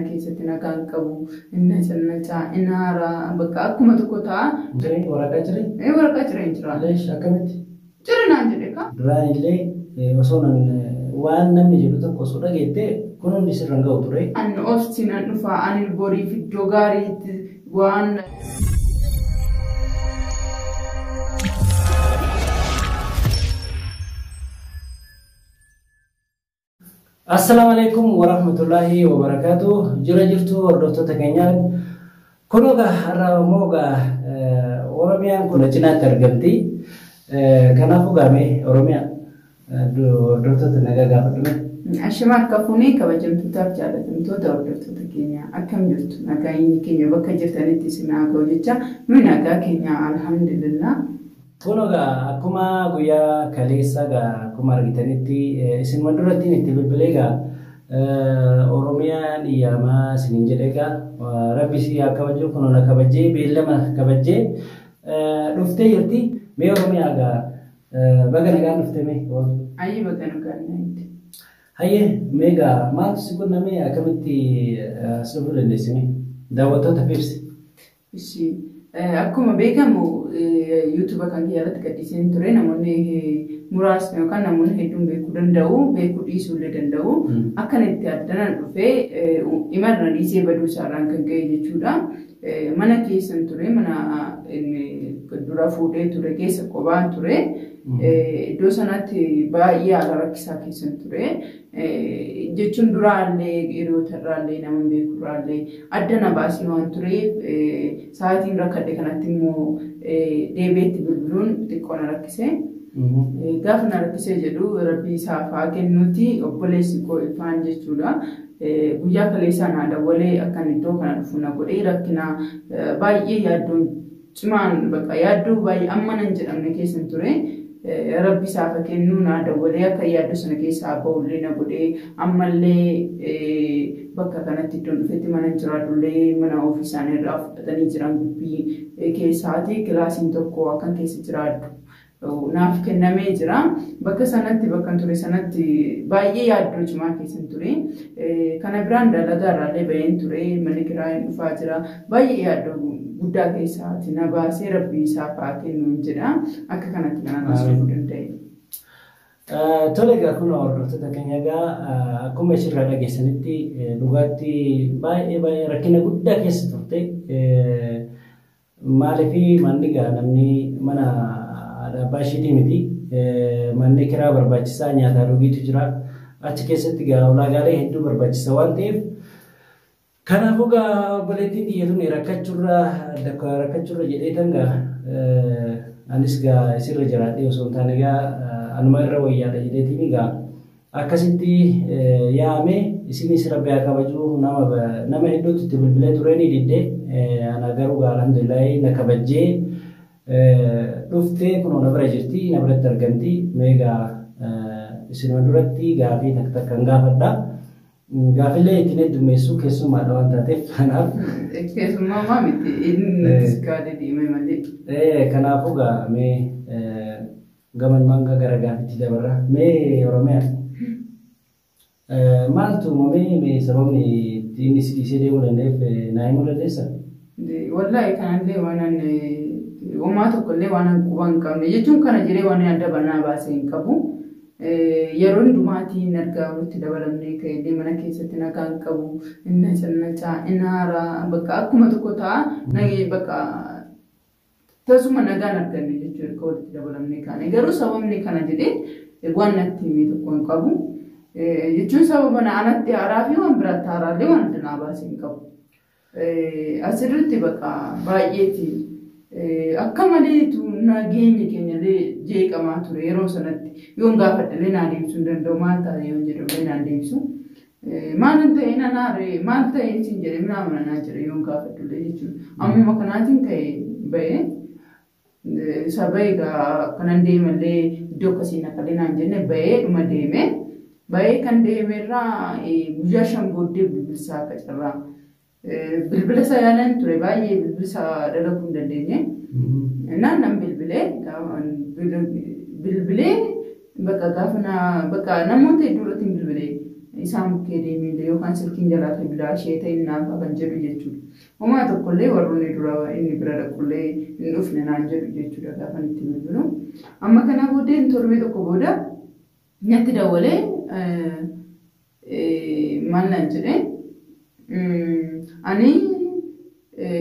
Keessatti nagaan qabu, inni cannacaa, inni haaraa, bakka akkuma tokko ta'a. Jireen waraqaa jireen? Ee, waraqaa jireen jira. Leesh, akkamitti? Jira naan jedhe ka. Duraan illee osoo nan waan namni jedhu tokko osoo dhageette kun hundi sirra hin ga'u ture. Ani obsi nan dhufa, ani boriif iddoo gaariitti waan. Assalaamu alaikum warahmatullahi wabarakatuh. Jira jirtu hordoftoota keenyaa. Kun egaa har'a immoo egaa Oromiyaan kun cinaatti argamti. Kanaafuu gaamee Oromiyaa hordoftoota nagaa gaafadhume. Ashama harka fuunee, kabajamtootaaf jaalatamtoota hordoftoota keenya, akkam jirtu? Nagaan keenya bakka jirtanitti isin haa ga'u jecha, nuyi nagaa keenya, alhamdulillah. Kun egaa akkuma guyyaa kaleessa egaa akkuma argitanitti isin durattiin itti bilbilee egaa Oromiyaan iyyaamaa isiniin jedhe. Egaa Rabbi si haa kabaju, kun na kabajee beellama kabajee dhuftee jirti. Mee Oromiyaa, egaa baga nagaan dhufte mee. Ayyee, baga nagaan naayiti. Hayyee, mee egaa maaltu si qunnamee, akkamitti as dhufuu dandeessime? Daawwattootaaf ibsi. Ishi, akkuma beekamu YouTube kan kiyya irratti gadhiiseen ture. Namoonni muraasni yookaan namoonni hedduun beekuu danda'u, beekuu dhiisuu illee danda'u. Akkan itti addanan dhufee imalna dhiisee baduu isaarraan kan ka'e jechuudha. Mana keessan ture, mana dura fuudhee ture keessa qobaan ture. Iddoo sanatti baay'ee haala rakkisaa keessan ture. Jechuun duraallee hiriyoota irraallee nama beekurraallee adda na baasee waan tureef, sa'aatiin rakkadhe kanatti immoo deebi'eetti bilbiluun xiqqoo na rakkise. Gaafa na rakkisee jedhu, Rabbi isaaf haa kennuuti, obboleessi koo ifaan jechuudha. Guyyaa kaleessaa naa dawwalee akkan iddoo kana dhufu na godhee. Rakkina baay'ee, yaaddoon cimaan, bakka yaaddoo baay'ee amma nan jedhamne keessan ture. Rabbi isaaf haa kennu, naa dawwalee akka yaaddoo sana keessaa bahullee na godhee. Ammallee bakka kanatti iddoon dhufetti mana jiraadhullee mana ofii isaanii irraa fudhatanii jiran gibbii keessaati kilaasiin tokko akkan keessa jiraadhu naaf kennamee jira. Bakka sanatti, bakka ture sanatti baay'ee yaaddoo cimaa keessan ture. Kana biraan dalagaa irraallee baheen ture. Manni kiraayeen dhufaa jira. Baay'ee yaaddoo guddaa keessaati na baasee, Rabbi isaaf haa kennu jedha. Akka kanatti kanaan as dhufuu danda'e. Tole, egaa kun hordoftoota keenya, egaa akkuma isirraa dhageessanitti dhugaatti baay'ee baay'ee rakkina guddaa keessa turte. Maaliif, manni egaa namni mana haadha abbaa ishiitii miti. Manni kiraa barbaachisaa, nyaataa dhugiitu jira. Achi keessatti egaa ulaagaalee hedduu barbaachisa waan ta'eef. Kanaafuu egaa obboleettiin xiyya tun rakkachurra rakkachurra jedhee tan egaa anis egaa isirra jiraadhee osoo hin taane egaa anuma irra wayyaadha jedheetiin egaa akkasitti yaame. Isinis Rabbi haa kabaju, nama hedduutu itti bilbilee ture, ni didde. Ana garuu egaa alhamdulillahi na kabajjee dhuftee, kunoo na bira jirti, na biratti argamti. Mee egaa isinuma duratti gaafii takka takkaan gaafadha. Gaafilee ittiin heddummeessu, keessummaadha waan taateef kanaaf. Keessummaa maa miti, inni nutis kaadee deeme malee. Kanaafuu egaa mee gabanumaan gara gaafiitti dabarra. Mee Oromiyaa, maaltu uumamee, mee sababni inni si dhiisee deemuu danda'eef naa himuu dandeessaa? Wallaahi, kanallee waan homaa tokkollee waan quba hin qabne jechuun, kana jedhee waan adda banaa baasee hin qabu. Yeroo hundumaatiin erga walitti dabalamnee ka'ellee mana keessatti nagaan qabu, inni cannacaa, inni haaraa, bakka akkuma tokko ta'a, bakka tasuma nagaan arganne jechuudha erga walitti dabalamnee kaane. Garuu sababni kana jedhee waan natti himee tokko hin qabu. Jechuun sababa anatti haaraa fi waan biraatti haaraallee waan adda naa baasee hin qabu. Asirratti bakka baay'eeti akka maleetu nageenya keenyallee jeeqamaa ture yeroo sanatti. Yoon gaafadhallee naa deebisuu hin danda'u, maal taate yoon jedhullee naa deebisu. Maal hin ta'e, nan aare, maal ta'e siin jedhe, minaa mana jedhe yoon gaafadhullee jechuudha. Ammuma kanaatiin ka'e ba'ee isa ba'e egaa kanan deemallee iddoo akkasii naqalee naan jenne, ba'ee dhuma deeme. Ba'ee kan deemerraa guyyaa 5 booddee bilbilsaa akka carraa. Bilbila isaa yaalan ture baay'ee, bilbila isaa dalaguu hin dandeenye. Naan nan bilbilee bilbilee bakka gaafa na bakka namoota hedduu irratti hin bilbilee. Isaan bukkee deemee yookaan silkiin jalaa bilbilaa ishee ta'e naafa kan jedhu jechuudha. Homaa tokkollee warroonni dura inni bira dhaqullee hin dhufne naan jedhu jechuudha gaafa itti bilbilu. Amma kana booddee torbee tokko booda natti dawwalee maal naan jedhee ani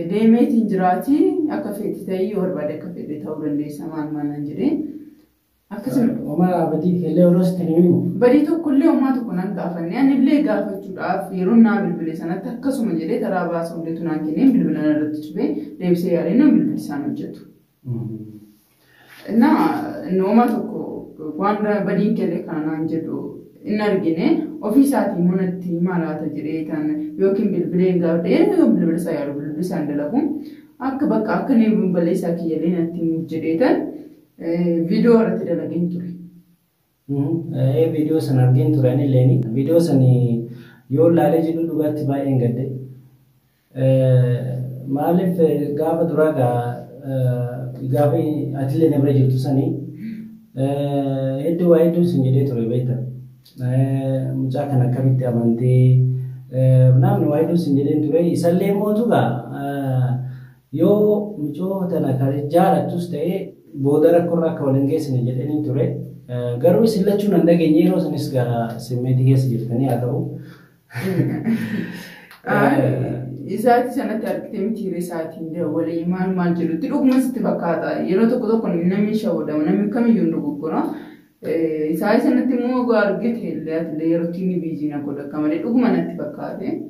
deemeetiin jiraati akka feeti ta'ii yoo barbaade akka fedhe ta'uu dandeessa maal maal naan jedhee. Akkasuma. Homaa badii illee yeroo sitti hin himu. Badii tokkollee homaa tokko nan gaafanne anillee gaafachuudhaaf yeroo naa bilbile sanatti akkasuma jedhee taraa baasa hundeetu naan kenneen bilbila irratti cufee deebisee yaalee nan bilbili isaan hojjetu. Innaa homaa tokko waan badiin kellee kana naan jedhu hin argine ofii isaatii manatti maalaata jedhee tan yookiin bilbilee gaafadhee yoo bilbila isaa yaalu bilbili isaan dalagu akka bakka akka inni balleessaa kiyyallee natti himuuf jedhee tan viidiyoo irratti dalageen ture. Viidiyoo sana argeen ture ani illee viidiyoo sana yoo laalee jedhu dhugaatti baay'een gadde. Maaliif gaafa duraa gaafa atillee na bira jirtu sanii hedduu waa hedduu sin jedhee ture beekta. Mucaa kana akkamitti amantee namni waa hedduu sin jedheen ture isallee mootu gaa yoo mucoo tana kan jaalattus ta'ee booda rakkoorraa akka waliin geessine jedhanii ture. Garuu isin lachuun hin dhageenye yeroo sanis gaa simmeetii keessa jirtanii haa ta'u. Isaati sanatti argitee miti isaatiin dawwalee maal maal jedhutti dhuguma sitti fakkaata. Yeroo tokko tokko namni shawwadama namni kamiyyuu hin dogoggora. Isaa sanatti immoo argite illee atillee yeroo inni biizii na godha akka malee dhuguma natti fakkaate.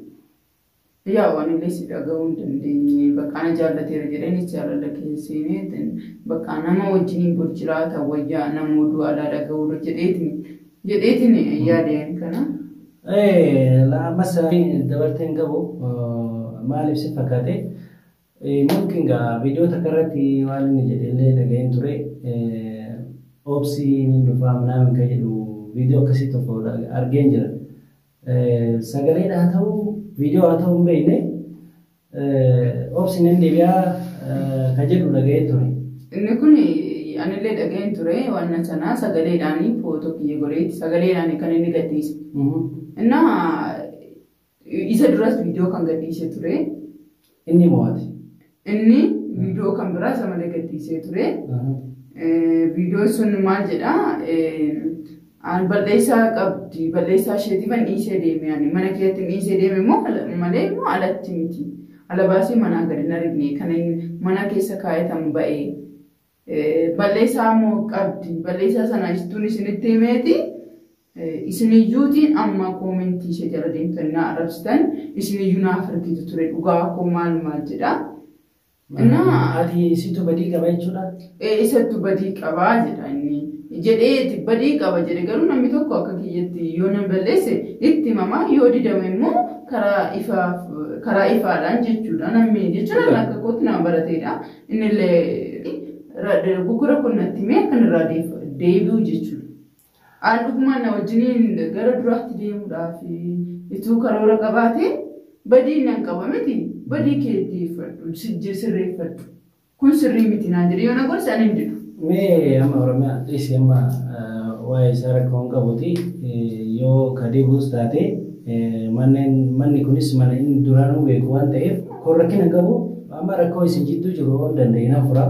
Yaa waan illee si dhaga'uu hin dandeenye bakka ana jaallateera jedheenis jaalala keessa seenee bakka nama wajjiniin bor jiraata wayyaa nama oduu alaa dhaga'uudha jedheetiin yaadeen kana. Ammas dabartee hin qabu maaliif si fakkaate mumkin gaa viidiyoo takka irratti waan inni jedhe illee dhaga'een ture obsii ni dhufaa minaamin kan jedhu viidiyoo akkasii tokko argeen jira. Sagaleedha haa ta'u viidiyoo haa ta'u hin beekne obsi nan deebi'aa kan jedhu dhaga'ee ture. Inni kun anillee dhaga'een ture waan sana sagaleedhaan footoo kiyya godheeti sagaleedhaan kan inni gadhiise. Innaa isa duras viidiyoo kan gadhiisee ture. Inni mo'ate. Inni viidiyoo kan biraa isa malee gadhiisee ture. Viidiyoon sun maal jedhaa? An balleessaa qabdi balleessaa isheetiifan dhiisee deeme ani mana keessatti dhiisee deeme immoo malee immoo alatti miti. Ala baasee manaa gadi hin argine kan mana keessa kaayatan ba'ee. Balleessaa immoo qabdi balleessaa sana tun isinitti himeeti. Isiniyyuutiin amma koomentii ishee jala deemtanii na arrabsitan isiniyyuu naaf argitu ture dhugaa koo maal maal jedha. Ati isitu badii qaba jechuudha? Isattu badii qabaa jedha inni. Jedheeti badii qaba jedhe garuu namni tokko akka kiyyatti yoo nan balleesse itti himamaa yoo didame immoo karaa ifaadhaan jechuudha namni jechuudha akka kootti nama barateedha. Innillee gugura kun natti himee akkan irraa deebi'u jechuudha. Aan dhugumaan na wajjiniin gara duraatti deemuudhaaf ituu karoora qabaate badii nan qaba miti badii kee deeffadhu sirreeffadhu kun sirrii miti naan jedhe yoo na gorse ani hin didu. Mee amma Oromiyaa dhiisi amma waa'ee isaa rakkoo hin qabuuti yoo ka deebi'us taate manni kunis mana inni duraanuu beeku waan ta'eef kun rakkina qabu amma rakkoo isin jidduu jiru yoo hin danda'in hafuura.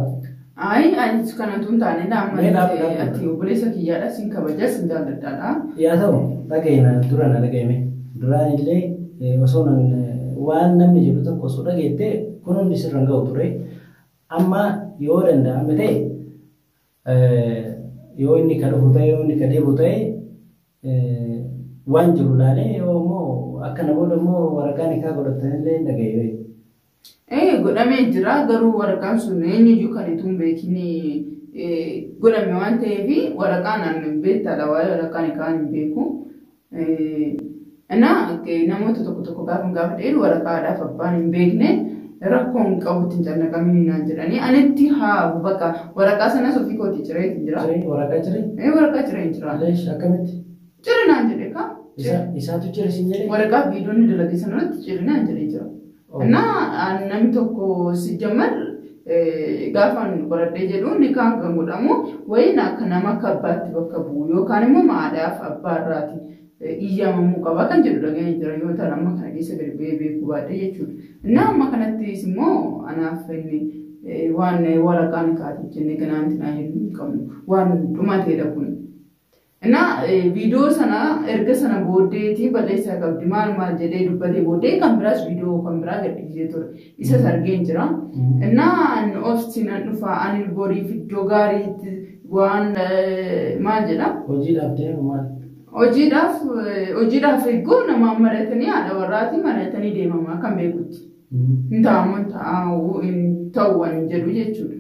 Ayi anis kanatu hin taane amma ati obboleessa kiyyaadha sin kabaja sin jaalladhaadha. Yaa ta'u dhaga'ina dura na dhaga'ime duraan illee osoo waan namni jedhu tokko osoo dhageette kun hundi sirra hin ga'u ture amma yoo danda'ame ta'e yoo inni ka dhufu ta'e yoo inni ka deebi'u ta'e waan jiru laalee yoo immoo akkana booda immoo waraqaan hiikaa godhatanillee hin dhaga'e. Godhamee jira garuu waraqaan sun eenyuyyuu kan itoo hin beekin godhame waan ta'eef waraqaan an beektaadha waa'ee waraqaan hiikaa hin beeku. Innaa namoota tokko tokko gaafa gaafa dheeru waraqaadhaaf abbaan hin beekne rakkoo hin qabutti hin cannaqamin naan jedhanii anitti haa bakka waraqaa sanas ofii kootii ciree hin jira. Waraqaa ciree? Waraqaa ciree hin jira. Leesh akkamitti? Cire naan jedhe kaa. Isaatu cire sin jedhe? Waraqaa viidiyoonni dalage sanarratti cire naan jedhee jira. Innaa namni tokko si jammar gaafa qoradhee jedhu nikaan kan godhamu wayiin akka nama akka abbaatti bakka bu'u yookaan immoo maadhaaf abbaarraati. iyyamamuu qaba kan jedhu dhaga'ee jira yoo ta'an amma kana keessa gadi bu'ee beekuu baadhee jechuudha. Innaa amma kanattis immoo anaaf inni waan waraqaan kaa'ate jennee ganaa naa jennuu hin qabnu waan dhumateedha kun. Innaa viidiyoo sana erga sana booddeetii balleessaa qabdi maal maal jedhee dubbatee booddee kan biraas viidiyoo kan biraa gadhiisee ture. Isas argeen jira. Innaa obsi nan dhufa ani boriif iddoo gaariitti waan maal jedha? Hojiidhaaf deemu maal? Hojiidhaaf eeguu namaan maratanii haadha warraatii maratanii deemamaa kan beekutti. Hin ta'amu ta'uu hin ta'u waan jedhu jechuudha.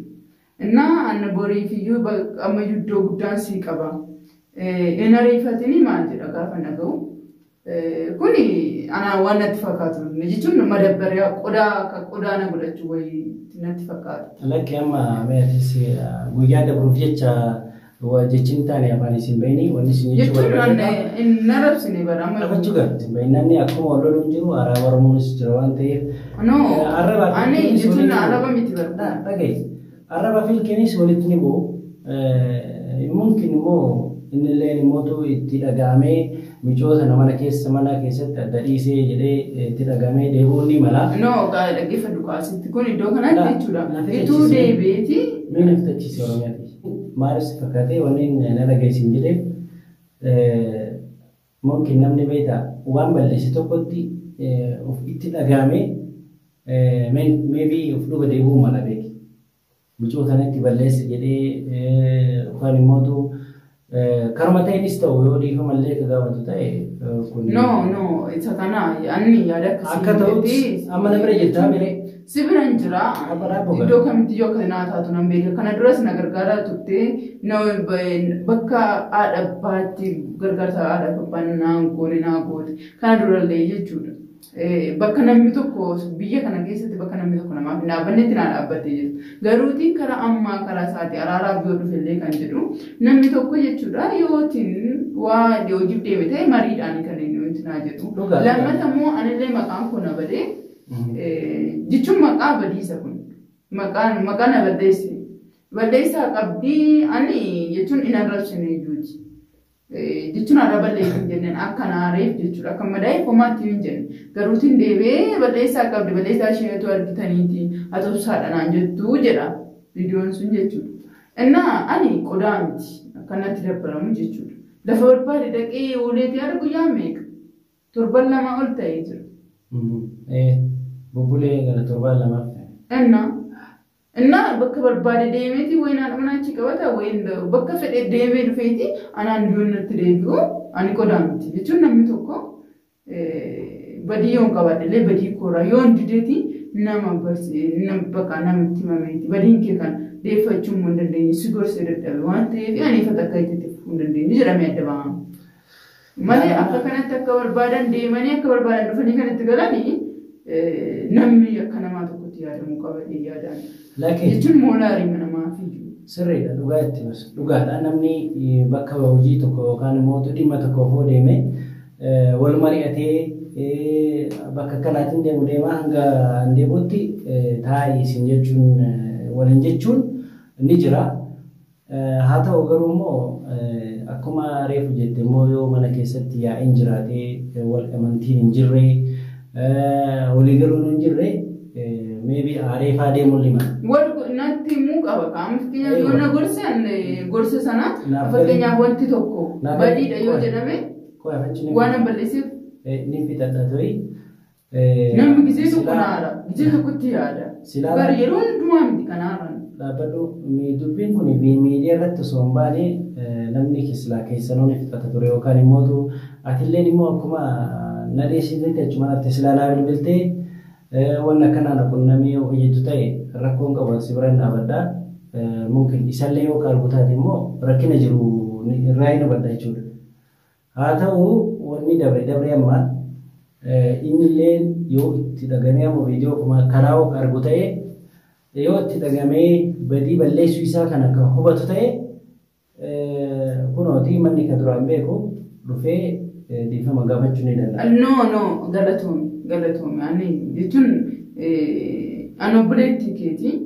Innaa ani boriif iyyuu ammayyuu iddoo guddaan sii qaba. Hin ariifatini maal jedha gaafa naga'u. Kuni anaa waan natti fakkaatu jechuun madabbariyaa qodaa akka qodaa na godhachuu wayii natti fakkaata. Lakki amma meetis guyyaa dabruuf jecha jechi hin taane afaan isin bahini wanni isin jechuu Jechuun hin arrabsine bara amma. Dhafachuu gaafate namni akkuma wal loluun jiru araaba Oromoonis jira waan ta'eef. No, ani jechuun arraba miti bara. Dhaga'i. Arraba filkiinis walitti ni bu'u. Mumkin immoo innillee immootu itti dhaga'amee micoota sana mana keessatti adda dhiisee jedhee itti dhaga'amee deebi'uun ni mala. No, dhaggeeffadhu kaasitti kun iddoo kanatti jechuudha. Ituu deebi'eeti. Mee na fitachiise Oromiyaati. Maalis fakkaatee wanni na dhageessin jedheef mumkin namni beektaa waan balleesse tokkotti of itti dhaga'amee maybe of dhuga deebi'uu mala beeki. Micoo kanatti balleesse jedhee yookaan immootu karuma ta'eenis ta'u yoo dhiifamallee ka gaafatu ta'e kun. No, no, isa kana ani yaada akkasii. Akka ta'utti amma na bira jirtaa miree. Si bira hin jira. Iddoo kamitti yoo akka naa taatu nan beeka. Kana duras na gargaaraa turte bakka haadha abbaatti gargaarsa haadha abbaan naan goone naa goote. Kana durallee jechuudha. Bakka namni tokko biyya kana keessatti bakka namni tokko namaaf hin dhaabbannetti naa dhaabbattee jirtu. Garuutiin karaa ammaa karaa isaati araaraaf yoo dhufellee kan jedhu namni tokko jechuudha yootiin waa hojiif deeme ta'e mariidhaan kan inni wanti naa jedhu. Lammata immoo anillee maqaan koo na badee jechuun maqaa badiisa kun maqaa na balleesse. Balleessaa qabdii ani jechuun hin arrabsine iyyuuti. Jechuun arra balleessi hin jenneen akka naareef jechuudha. Akka madaa'e homaatti hin jenne. Garuutiin deebi'ee balleessaa qabdi balleessaa isheetu argitaniiti atobsaadha naan jettu jedha viidiyoon sun jechuudha. Innaa ani qodaa miti akkanatti dabbaramu jechuudha. Lafa barbaade dhaqee ooleetii haadha guyyaa meeqa? Torban lama ol ta'ee jira. Bubbulee gara torban lamaaf ta'e. Innaa bakka barbaade deemeeti wayin haadha manaa achi qabata wayin bakka fedhe deemee dhufeeti anaan yoon natti deebi'u ani qodaa miti jechuun namni tokko badii yoon qabaadhe illee badii koora yoon dideeti nama bakka namatti himameeti badiin kee kan deeffachuu hin dandeenye si gorsee dadhabe waan ta'eef ani ifata akka itti fufuu hin dandeenye jedhamee adda ba'ama. Malee akka kanatti akka barbaadan deemanii akka barbaadan dhufanii kan itti galanii namni akka namaa tokkotti yaadamuu qaba yaadaan. Jechuun moolaarii namaaf iyyuu. Sirriidha dhugaa itti bas. Dhugaadha namni bakka hojii tokko yookaan immoo dhimma tokkoof yoo deeme wal mari'atee bakka kanaatiin deemu deemaa hanga hin deemutti taa'ii isin jechuun waliin jechuun ni jira. Haa ta'u garuu immoo akkuma reefu jette immoo yoo mana keessatti yaa'iin jiraatee wal amantiin hin jirre walii galuun hin jirre maybe areefaa deemuun lima. Wal natti himuu qaba qaama fakkeenyaaf yoo na gorsan gorsa sana fakkeenyaaf wanti tokko badiidha yoo jedhame waan balleesseef. Ni fixadha to'i. Namni gisee tokko naara gisee tokkotti yaada. Bara yeroo hundumaa miti kan haaran. Dhaabbadhu dubbiin kun miidiyaa irratti osoo hin baane namni silaa keessanuu ni fixata ture yookaan immoo atilleen immoo akkuma na dheessiteetti achuma lafte silaa naa bilbiltee waan akkanaa na qunnamee yoo hojjetu ta'e rakkoon qabu si bira hin dhaabadha. Mumkin isallee yoo argu taate immoo rakkina jiru irraa hin hubadha jechuudha. Haa ta'u wanni dabre dabre amma innillee yoo itti dhagamee amma viidiyoo karaa argu ta'e yoo itti dhagamee badii balleessuu isaa kana kan hubatu ta'e kunooti manni kan duraan beeku dhufee dhiifama gaafachuu ni danda'a. No, no, galatoomi. Ani jechuun ani obboleettii keeti.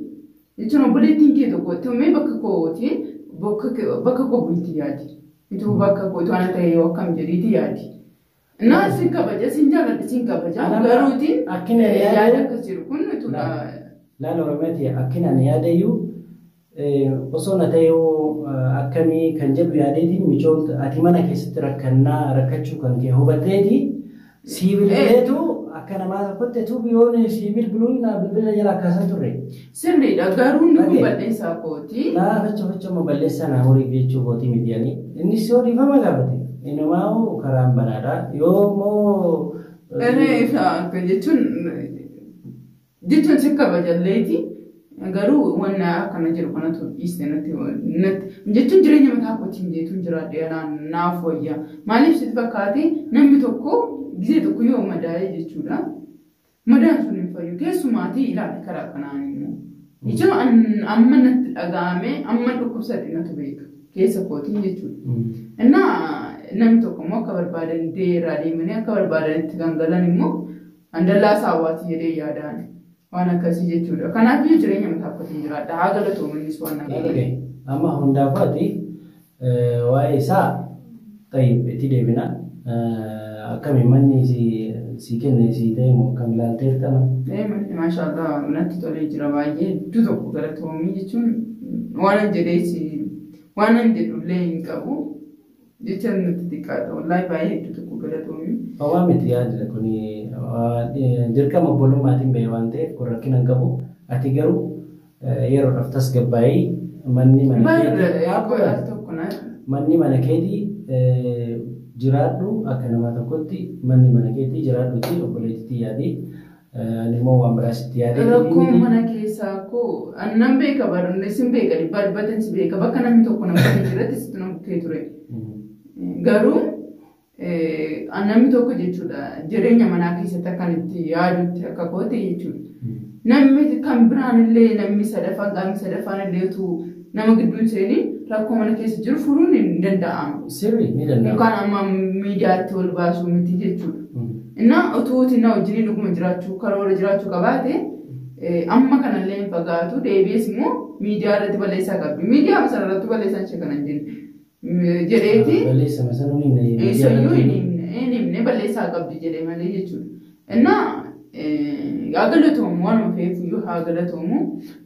Jechuun obboleettiin kee tokko itti bakka kooti bakka koo bulti yaadi. Ituu bakka koo ana ta'e yoo akkam jedhiiti yaadi. Naa sin kabaja, sin jaalladha, sin kabaja. Garuutiin Akkina yaada yaada akkas jiru kun utuudha. Laala Oromiyaati akkina ani yaadayyuu osoo na ta'ee akkamii kan jedhu yaadeetiin micoon ati mana keessatti rakkannaa rakkachuu kan kee hubatteeti sii bilbileetu akka namaa tokkotti utuu biyyoon sii bilbiluu na bilbila jala akkaasaa turre. Sirriidha garuu inni kun Dhagee. balleessaa kooti. Naa facha facha immoo balleessaa naa horii jechuu kootii miti ani. Innis yoo dhiifama gaafate inumaa karaan banaadha yoo immoo. Inni isa akka jechuun jechuun si kabajalleeti. Garuu wanna akkana jiru kanatu dhiiste natti natti jechuun jireenya mataa kootiin jechuun jiraadhe naaf wayya. Maaliif sitti fakkaate namni tokko gizee tokko yoo madaa'e jechuudha. Madaan sun hin fayyu keessumaatii ilaali karaa kanaan immoo. Jechuun amma natti dhaga'ame amma dhukkubsadhe natu beeka keessa kootiin jechuudha. Innaa namni tokko immoo akka barbaadan deeraa deemanii akka barbaadanitti gangalan immoo handallaa saawwaati jedhee yaadaan waan akkasii jechuudha. Kanaaf iyyuu jireenya mataa kootiin jiraadha. Haa galatoomu innis waan nama Okay. Amma hundaafuu ati waa'ee isaa tayyib itti deebina. Akkami manni si kenne si ta'e moo akkam ilaalteerta mana? Manni maashaallah natti tolee jira baay'ee hedduu tokko galatoomii jechuun waan an jedhees waan an jedhullee hin qabu jecha natti xiqqaata wallaahi baay'ee hedduu tokko galatoomii. Homaa miti yaadida kuni dirqama obbolummaatiin bahe waan ta'eef kun rakkina hin qabu. Ati garuu yeroodhaaf tasgabbaa'ii manni mana keetii Baay'ee tokko na manni mana keetii jiraadhu akka nama tokkotti manni mana keetii jiraadhuti obboleettiitti yaadi. Ani immoo waan biraa sitti yaadee Rakkoon mana keessaa koo annan beeka barnee sin beeka dhibbaa dhibbatan si beeka bakka namni tokko nama bukkee jiratti sitti nama bukkee ture. Garuu namni tokko jechuudha jireenya manaa keessatti akkan itti yaadutti akka koote jechuudha. Namni kan biraan illee namni sadaffaan qaamni sadaffaan illee utuu nama gidduu hin seeniin rakkoo mana keessa jiru furuun hin danda'amu. Sirri ni danda'ama. Yookaan amma miidiyaatti ol baasuu miti jechuudha. Innaa utuu na wajjin dhuguma jiraachuu karoora jiraachuu qabaate amma kanallee hin fagaatu deebi'ees immoo miidiyaa irratti balleessaa qabdi. Miidiyaa sana irratti balleessaan ishee kana hin jenne jedheeti Balleessama sanuu hin himne. isayyuu hin himne balleessaa qabdi jedhee malee jechuudha. Innaa haa galatoomu waanuma fe'eef haa galatoomu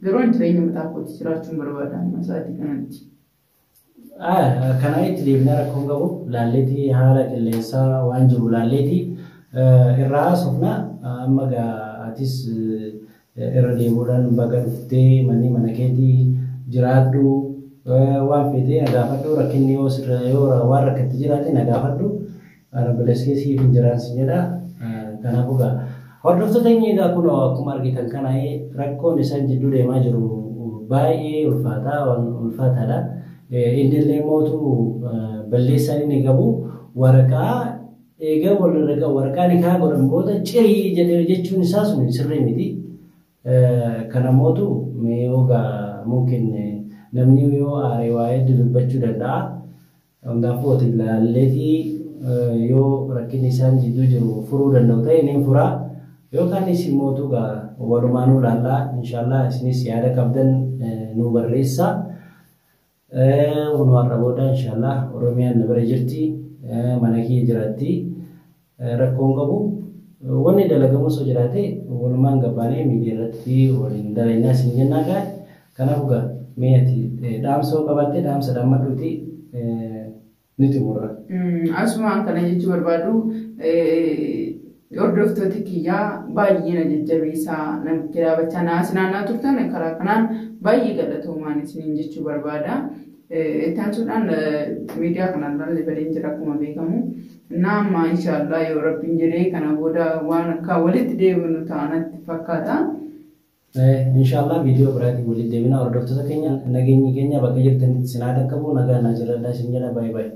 garuu ani jireenya mataa kootii jiraachuun barbaada amma sa'aatii kanatti. Kanaa itti deebinaa rakkoon qabu laalleetii haala qilleensaa waan jiru laalleetii irraa haasofna amma gaa atis irra deebi'uudhaan baga dhuftee manni mana keetii jiraadhu waan feetee na gaafadhu rakkinni yoo sirra yoo waan rakkatti jiraate na gaafadhu ana bilesee siif hin jiraan si jedha kanaafuu gaa hordoftoota keenya egaa kunoo akkuma argitan kana rakkoon isaan jidduu deemaa jiru baay'ee ulfaataa waan ulfaataadha. Inni illee mootu balleessaan inni qabu waraqaa eega walirra waraqaa nikaa godhan booda cirii jedhee jechuun isaa sun sirrii miti. Kana mootu mee yoo mungkin namni yoo aare waa'ee dubbachuu danda'a. Hundaafuu ati laalleetii yoo rakkinni isaan jidduu jiru furuu danda'u ta'e ni furaa. Yookaan isin mootu gaa walumaanuu laallaa inshaallah isinis yaada qabdan nu barreessaa. Kun har'a booda inshaallah Oromiyaan na bira jirti mana kiyya jiraatti rakkoon qabu wanni dalagamu osoo jiraate walumaan gabbaanee miidiyaa irratti waliin dalagnaa isin jennaa gaa kanaaf gaa mee ati dhaamsa yoo qabaatte dhaamsa dhaammadhuuti nuti murra. Asumaan kana jechuu barbaadu hordoftoota kiyyaa baay'ee na jajjabeessaa na bukkee dhaabbachaa na naannaa turtan karaa kanaan baay'ee galatoomaan isiniin jechuu barbaada. Itti aansuudhaan miidiyaa kanaan illee badeen jira akkuma beekamu. Innaa amma inshaallah yoo rabbiin jedhee kana booda waan akka walitti deebinu ta'anatti fakkaata. Inshaallah viidiyoo biraatiin walitti deebina hordoftoota keenya nageenyi keenya bakka jirtanitti isin haa dhaqqabu nagaa naa jiraadhaa isin jedha baay'ee baay'ee.